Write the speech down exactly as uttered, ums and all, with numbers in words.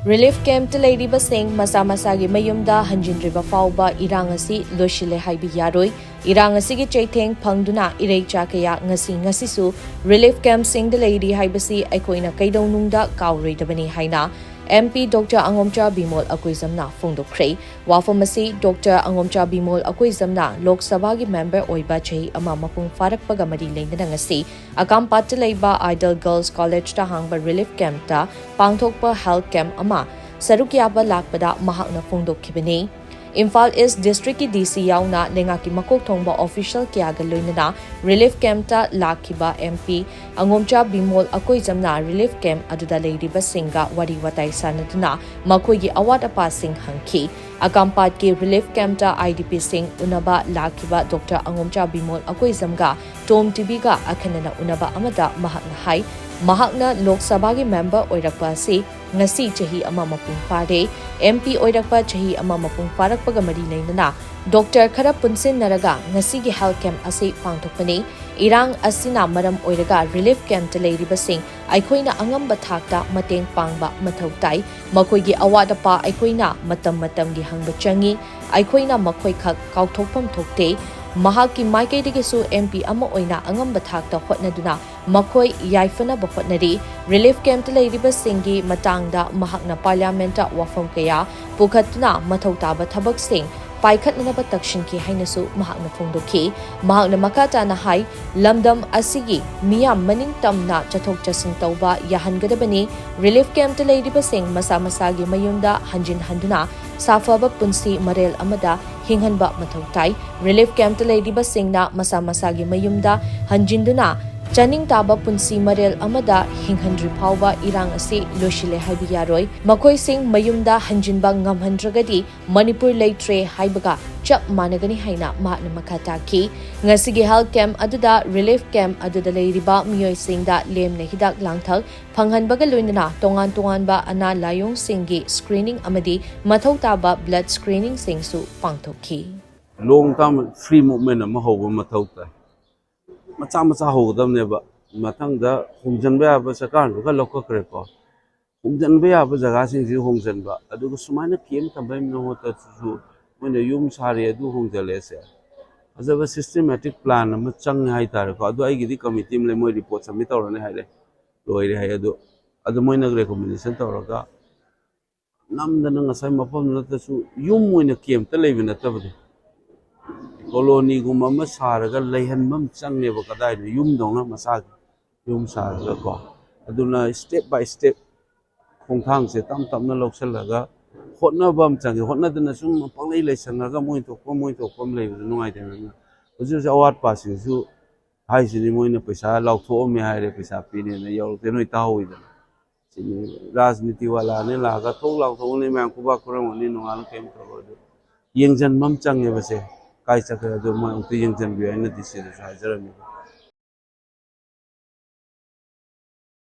Relief campꯇ ꯂꯩꯔꯤꯕꯁꯤꯡ ꯃꯁꯥ ꯃꯁꯥꯒꯤ ꯃꯌꯨꯝꯗ ꯍꯟꯖꯤꯟꯗ꯭ꯔꯤꯕ ꯐꯥꯎꯕ ꯏꯔꯥꯡ ꯑꯁꯤ ꯂꯣꯏꯁꯤꯜꯂꯦ ꯍꯥꯏꯕ ꯌꯥꯔꯣꯏ꯫ ꯏꯔꯥꯡ ꯑꯁꯤꯒꯤ ꯆꯩꯊꯦꯡ ꯐꯪꯗꯨꯅ ꯏꯔꯩꯆꯥ ꯀꯌꯥ ꯉꯁꯤ ꯉꯁꯤꯁꯨ relief campꯁꯤꯡꯗ ꯂꯩꯔꯤ ꯍꯥꯏꯕꯁꯤ ꯑꯩꯈꯣꯏꯅ ꯀꯩꯗꯧꯅꯨꯡꯗ ꯀꯥꯎꯔꯣꯏꯗꯕꯅꯤ ꯍꯥꯏꯅ MP Doctor ꯑꯉꯣꯝꯆꯥ ꯕꯤꯃꯣꯜ ꯑꯀꯣꯏꯖꯝꯅ ꯐꯣꯡꯗꯣꯛꯈ꯭ꯔꯦ꯫ ꯋꯥꯐꯝ ꯑꯁꯤ Doctor ꯑꯉꯣꯝꯆꯥ ꯕꯤꯃꯣꯜ ꯑꯀꯣꯏꯖꯝꯅ ꯂꯣꯛ ꯁꯚꯥꯒꯤ member ꯑꯣꯏꯕ ꯆꯍꯤ ꯑꯃ ꯃꯄꯨꯡ ꯐꯥꯔꯛꯄꯒ ꯃꯔꯤ ꯂꯩꯅꯅ ꯉꯁꯤ ꯑꯀꯥꯝꯄꯥꯠꯇ ꯂꯩꯕ Ideal Girls Collegeꯇ ꯍꯥꯡꯕ relief campꯇ ꯄꯥꯡꯊꯣꯛꯄ health camp ꯑꯃ ꯁꯔꯨꯛ ꯌꯥꯕ ꯂꯥꯛꯄꯗ ꯃꯍꯥꯛꯅ ꯐꯣꯡꯗꯣꯛꯈꯤꯕꯅꯤ꯫ ꯏꯝꯐꯥꯜ East Districtꯀꯤ DC ꯌꯥꯎꯅ ꯂꯩꯉꯥꯛꯀꯤ ꯃꯀꯣꯛ ꯊꯣꯡꯕ official ꯀꯌꯥꯒ ꯂꯣꯏꯅꯅ relief campꯇ ꯂꯥꯛꯈꯤꯕ MP ꯑꯉꯣꯝꯆꯥ ꯕꯤꯃꯣꯜ ꯑꯀꯣꯏꯖꯝꯅ relief camp ꯑꯗꯨꯗ ꯂꯩꯔꯤꯕꯁꯤꯡꯒ ꯋꯥꯔꯤ ꯋꯥꯇꯥꯏ ꯁꯥꯟꯅꯗꯨꯅ ꯃꯈꯣꯏꯒꯤ ꯑꯋꯥꯠ ꯑꯄꯥꯁꯤꯡ ꯍꯪꯈꯤ꯫ ꯑꯀꯥꯝꯄꯥꯠꯀꯤ relief campꯇ IDPꯁꯤꯡ ꯎꯅꯕ ꯂꯥꯛꯈꯤꯕ Doctor ꯑꯉꯣꯝꯆꯥ ꯕꯤꯃꯣꯜ ꯑꯀꯣꯏꯖꯝꯒ Tom TVꯒ ꯑꯈꯟꯅꯅ ꯎꯅꯕ ꯑꯃꯗ ꯃꯍꯥꯛꯅ ꯍꯥꯏ, ꯃꯍꯥꯛꯅ ꯂꯣꯛ ꯁꯚꯥꯒꯤ member ꯑꯣꯏꯔꯛꯄ ꯑꯁꯤ ꯉꯁꯤ ꯆꯍꯤ ꯑꯃ ꯃꯄꯨꯡ ꯐꯥꯔꯦ꯫ MP ꯑꯣꯏꯔꯛꯄ ꯆꯍꯤ ꯑꯃ ꯃꯄꯨꯡ ꯐꯥꯔꯛꯄꯒ ꯃꯔꯤ ꯂꯩꯅꯅ doctor ꯈꯔ ꯄꯨꯟꯁꯤꯟꯅꯔꯒ ꯉꯁꯤꯒꯤ health camp ꯑꯁꯤ ꯄꯥꯡꯊꯣꯛꯄꯅꯤ꯫ ꯏꯔꯥꯡ ꯑꯁꯤꯅ ꯃꯔꯝ ꯑꯣꯏꯔꯒ relief campꯇ ꯂꯩꯔꯤꯕꯁꯤꯡ ꯑꯩꯈꯣꯏꯅ ꯑꯉꯝꯕ ꯊꯥꯛꯇ ꯃꯇꯦꯡ ꯄꯥꯡꯕ ꯃꯊꯧ ꯇꯥꯏ꯫ ꯃꯈꯣꯏꯒꯤ ꯑꯋꯥꯠ ꯑꯄꯥ ꯑꯩꯈꯣꯏꯅ ꯃꯇꯝ ꯃꯇꯝꯒꯤ ꯍꯪꯕ ꯆꯪꯏ꯫ ꯑꯩꯈꯣꯏꯅ ꯃꯈꯣꯏ ꯈꯛ ꯀꯥꯎꯊꯣꯛꯐꯝ ꯊꯣꯛꯇꯦ꯫ ꯃꯍꯥꯛꯀꯤ ꯃꯥꯏꯀꯩꯗꯒꯤꯁꯨ MP ꯑꯃ ꯑꯣꯏꯅ ꯑꯉꯝꯕ ꯊꯥꯛꯇ ꯍꯣꯠꯅꯗꯨꯅ ꯃꯈꯣꯏ ꯌꯥꯏꯐꯅꯕ ꯍꯣꯠꯅꯔꯤ꯫ Relief campꯇ ꯂꯩꯔꯤꯕꯁꯤꯡꯒꯤ ꯃꯇꯥꯡꯗ ꯃꯍꯥꯛꯅ parliamentꯇ ꯋꯥꯐꯝ ꯀꯌꯥ ꯄꯨꯈꯠꯇꯨꯅ ꯃꯊꯧ ꯇꯥꯕ ꯊꯕꯛꯁꯤꯡ ꯄꯥꯏꯈꯠꯅꯅꯕ ꯇꯛꯁꯤꯟꯈꯤ ꯍꯥꯏꯅꯁꯨ ꯃꯍꯥꯛꯅ ꯐꯣꯡꯗꯣꯛꯈꯤ꯫ ꯃꯍꯥꯛꯅ ꯃꯈꯥ ꯇꯥꯅ ꯍꯥꯏ, ꯂꯝꯗꯝ ꯑꯁꯤꯒꯤ ꯃꯤꯌꯥꯝ ꯃꯅꯤꯡ ꯇꯝꯅ ꯆꯠꯊꯣꯛ ꯆꯠꯁꯤꯟ ꯇꯧꯕ ꯌꯥꯍꯟꯒꯗꯕꯅꯤ꯫ Relief campꯇ ꯂꯩꯔꯤꯕꯁꯤꯡ ꯃꯁꯥ ꯃꯁꯥꯒꯤ ꯃꯌꯨꯝꯗ ꯍꯟꯖꯤꯟ ꯍꯟꯗꯨꯅ ꯁꯥꯐꯕ ꯄꯨꯟꯁꯤ ꯃꯔꯦꯜ ꯑꯃꯗ ꯍꯤꯡꯍꯟꯕ ꯃꯊꯧ ꯇꯥꯏ꯫ Relief campꯇ ꯂꯩꯔꯤꯕꯁꯤꯡꯅ ꯃꯁꯥ ꯃꯁꯥꯒꯤ ꯃꯌꯨꯝꯗ ꯍꯟꯖꯤꯟꯗꯨꯅ ꯆꯥꯅꯤꯡ ꯇꯥꯕ ꯄꯨꯟꯁꯤ ꯃꯔꯦꯜ ꯑꯃꯗ ꯍꯤꯡꯍꯟꯗ꯭ꯔꯤ ꯐꯥꯎꯕ ꯏꯔꯥꯡ ꯑꯁꯤ ꯂꯣꯏꯁꯤꯜꯂꯦ ꯍꯥꯏꯕ ꯌꯥꯔꯣꯏ꯫ ꯃꯈꯣꯏꯁꯤꯡ ꯃꯌꯨꯝꯗ ꯍꯟꯖꯤꯟꯕ ꯉꯝꯍꯟꯗ꯭ꯔꯒꯗꯤ ꯃꯅꯤꯄꯨꯔ ꯂꯩꯇ꯭ꯔꯦ ꯍꯥꯏꯕꯒ ꯆꯞ ꯃꯥꯟꯅꯒꯅꯤ ꯍꯥꯏꯅ ꯃꯍꯥꯛꯅ ꯃꯈꯥ ꯇꯥꯈꯤ꯫ ꯉꯁꯤꯒꯤ health camp ꯑꯗꯨꯗ relief camp ꯑꯗꯨꯗ ꯂꯩꯔꯤꯕ ꯃꯤꯑꯣꯏꯁꯤꯡꯗ ꯂꯦꯝꯅ ꯍꯤꯗꯥꯛ ꯂꯥꯡꯊꯛ ꯐꯪꯍꯟꯕꯒ ꯂꯣꯏꯅꯅ ꯇꯣꯉꯥꯟ ꯇꯣꯉꯥꯟꯕ ꯑꯅꯥ ꯂꯥꯏꯑꯣꯡꯁꯤꯡꯒꯤ screening ꯑꯃꯗꯤ ꯃꯊꯧ ꯇꯥꯕ blood screeningꯁꯤꯡꯁꯨ ꯄꯥꯡꯊꯣꯛꯈꯤ꯫ Long term free movement ꯑꯃ ꯍꯧꯕ ꯃꯊꯧ ꯇꯥꯏ꯫ ꯃꯆꯥ ꯃꯆꯥ ꯍꯧꯒꯗꯕꯅꯦꯕ꯫ ꯃꯊꯪꯗ ꯍꯣꯡꯖꯤꯟꯕ ꯌꯥꯕ ꯁꯔꯀꯥꯔꯅꯁꯨ ꯈꯔ ꯂꯧꯈꯠꯈ꯭ꯔꯦꯀꯣ꯫ ꯍꯣꯡꯖꯤꯟꯕ ꯌꯥꯕ ꯖꯒꯥꯁꯤꯡꯁꯤ ꯍꯣꯡꯖꯤꯟꯕ, ꯑꯗꯨꯒ ꯁꯨꯃꯥꯏꯅ ꯀꯦꯝ ꯊꯝꯕꯒꯤ ꯃꯍꯨꯠꯇꯁꯨ ꯃꯣꯏꯅ ꯌꯨꯝ ꯁꯥꯔꯦ, ꯑꯗꯨ ꯍꯣꯡꯖꯤꯜꯂꯦꯁꯦ, ꯐꯖꯕ systematic plan ꯑꯃ ꯆꯪꯉꯦ ꯍꯥꯏꯇꯥꯔꯦꯀꯣ꯫ ꯑꯗꯣ ꯑꯩꯒꯤꯗꯤ committee ꯑꯃ ꯂꯩ, ꯃꯣꯏ report submit ꯇꯧꯔꯅꯤ ꯍꯥꯏꯔꯦ, ꯂꯣꯏꯔꯦ ꯍꯥꯏ꯫ ꯑꯗꯣ ꯑꯗꯨ ꯃꯣꯏꯅ recommendation ꯇꯧꯔꯒ ꯅꯝꯗꯅ ꯉꯁꯥꯏ ꯃꯐꯝꯗꯨ ꯅꯠꯇꯁꯨ ꯌꯨꯝ ꯑꯣꯏꯅ ꯀꯦꯝꯇ ꯂꯩꯕ ꯅꯠꯇꯕꯗꯣ, ꯀꯣꯂꯣꯅꯤꯒꯨꯝꯕ ꯑꯃ ꯁꯥꯔꯒ ꯂꯩꯍꯟꯕ ꯑꯃ ꯆꯪꯉꯦꯕ, ꯀꯗꯥꯏꯗ ꯌꯨꯝꯗꯧꯅ ꯃꯁꯥꯒꯤ ꯌꯨꯝ ꯁꯥꯔꯒꯀꯣ꯫ ꯑꯗꯨꯅ step by step ꯈꯣꯡꯊꯥꯡꯁꯦ ꯇꯞ ꯇꯞꯅ ꯂꯧꯁꯤꯜꯂꯒ ꯍꯣꯠꯅꯕ ꯑꯃ ꯆꯪꯉꯦ꯫ ꯍꯣꯠꯅꯗꯅ ꯁꯨꯝ ꯄꯪꯂꯩ ꯂꯩꯁꯟꯈ꯭ꯔꯒ ꯃꯣꯏ ꯊꯣꯛꯄ ꯃꯣꯏ ꯊꯣꯛꯄ ꯑꯃ ꯂꯩꯕꯗꯣ ꯅꯨꯡꯉꯥꯏꯇꯦꯗꯅ꯫ ꯍꯧꯖꯤꯛ ꯍꯧꯖꯤꯛ ꯑꯋꯥꯠꯄꯁꯤꯡꯁꯨ ꯍꯥꯏꯁꯤꯅꯤ, ꯃꯣꯏꯅ ꯄꯩꯁꯥ ꯂꯥꯎꯊꯣꯛꯑꯝꯃꯦ ꯍꯥꯏꯔꯦ, ꯄꯩꯁꯥ ꯄꯤꯅꯦꯅ, ꯌꯧꯔꯛꯇꯦ, ꯅꯣꯏ ꯇꯥꯍꯧꯋꯤꯗꯅ꯫ ꯁꯤꯅꯤ, ꯔꯥꯖꯅꯤꯇꯤ ꯋꯥꯂꯥꯅꯦ ꯂꯥꯛꯑꯒ ꯊꯣꯛ ꯂꯥꯎꯊꯣꯛꯑꯅꯤ, ꯃꯌꯥꯝ ꯈꯨꯕꯥꯛ ꯈꯨꯔꯝꯒꯅꯤ, ꯅꯣꯡꯉꯥꯜꯂ ꯀꯩꯝ ꯇꯧꯔꯣꯏ꯫ ꯑꯗꯨ ꯌꯦꯡꯁꯤꯟꯕ ꯑꯃ ꯆꯪꯉꯦꯕꯁꯦ, ꯀꯥꯏ ꯆꯠꯈ꯭ꯔꯦ ꯑꯗꯨ ꯃꯣꯏ ꯑꯃꯨꯛꯇ ꯌꯦꯡꯁꯤꯟꯕꯤꯌꯨ ꯍꯥꯏꯅ ꯗꯤ ꯁꯤꯗꯁꯨ ꯍꯥꯏꯖꯔꯝꯃꯤ꯫